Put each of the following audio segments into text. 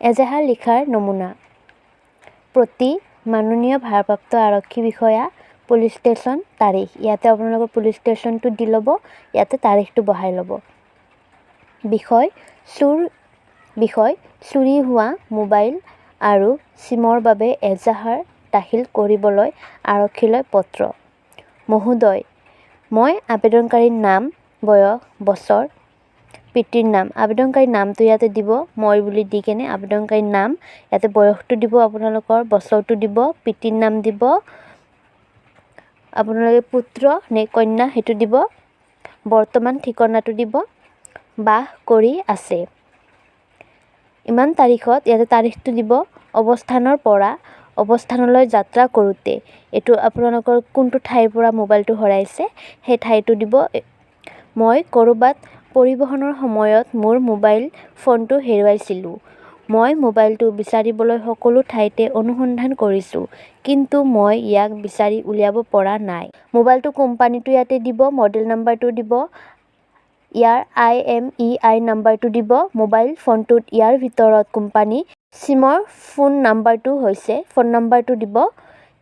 এজাহাৰ লিখাৰ নমুনা। প্ৰতি মাননীয় ভাৰপ্ৰাপ্ত আৰক্ষী বিষয়া, পুলিচ ষ্টেচন, তাৰিখ। ইয়াতে আপোনালোকৰ পুলিচ ষ্টেচনটো দি ল'ব, ইয়াতে তাৰিখটো বহাই ল'ব। বিষয় চুৰ, বিষয় চুৰি হোৱা মোবাইল আৰু চিমৰ বাবে এজাহাৰ দাখিল কৰিবলৈ আৰক্ষীলৈ পত্ৰ। মহোদয়, মই আবেদনকাৰীৰ নাম, বয়স, বছৰ, পিতৃৰ নাম। আবেদনকাৰীৰ নামটো ইয়াতে দিব, মই বুলি দি কেনে আবেদনকাৰীৰ নাম, ইয়াতে বয়সটো দিব, আপোনালোকৰ বছৰটো দিব, পিতৃৰ নাম দিব, আপোনালোকে পুত্ৰ নে কন্যা সেইটো দিব, বৰ্তমান ঠিকনাটো দিব, বাস কৰি আছে ইমান তাৰিখত, ইয়াতে তাৰিখটো দিব, অৱস্থানৰ পৰা অৱস্থানলৈ যাত্ৰা কৰোঁতে, এইটো আপোনালোকৰ কোনটো ঠাইৰ পৰা মোবাইলটো হেৰাইছে সেই ঠাইটো দিব। মই ক'ৰবাত পৰিবহণৰ সময়ত মোৰ মোবাইল ফোনটো হেৰুৱাইছিলোঁ। মই মোবাইলটো বিচাৰিবলৈ সকলো ঠাইতে অনুসন্ধান কৰিছোঁ, কিন্তু মই ইয়াক বিচাৰি উলিয়াব পৰা নাই। মোবাইলটো কোম্পানীটো ইয়াতে দিব, মডেল নাম্বাৰটো দিব, ইয়াৰ আইএমইআই নাম্বাৰটো দিব। মোবাইল ফোনটোত ইয়াৰ ভিতৰত কোম্পানী চিমৰ ফোন নাম্বাৰটো হৈছে, ফোন নাম্বাৰটো দিব।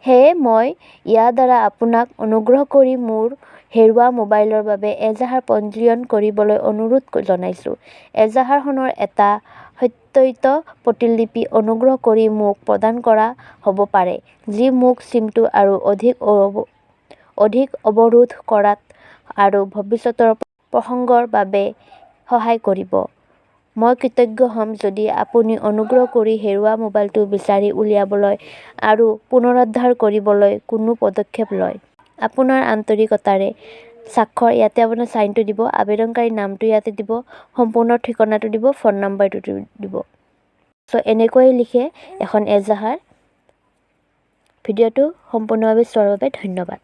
সেয়ে মই ইয়াৰ দ্বাৰা আপোনাক অনুগ্ৰহ কৰি মোৰ হেৰুৱা মোবাইলৰ বাবে এজাহাৰ পঞ্জীয়ন কৰিবলৈ অনুৰোধ জনাইছোঁ। এজাহাৰখনৰ এটা সত্যায়িত প্ৰতিলিপি অনুগ্ৰহ কৰি মোক প্ৰদান কৰা হ'ব পাৰে, যি মোক চিমটো আৰু অধিক অধিক অৱৰোধ কৰাত আৰু ভৱিষ্যতৰ প্ৰসংগৰ বাবে সহায় কৰিব। মই কৃতজ্ঞ হ'ম যদি আপুনি অনুগ্ৰহ কৰি হেৰুৱা মোবাইলটো বিচাৰি উলিয়াবলৈ আৰু পুনৰুদ্ধাৰ কৰিবলৈ কোনো পদক্ষেপ লয়। আপোনাৰ আন্তৰিকতাৰে, স্বাক্ষৰ। ইয়াতে আপোনাৰ চাইনটো দিব, আবেদনকাৰীৰ নামটো ইয়াতে দিব, সম্পূৰ্ণ ঠিকনাটো দিব, ফোন নাম্বাৰটো দিব। চ' এনেকৈয়ে লিখে এখন এজাহাৰ। ভিডিঅ'টো সম্পূৰ্ণভাৱে চোৱাৰ বাবে ধন্যবাদ।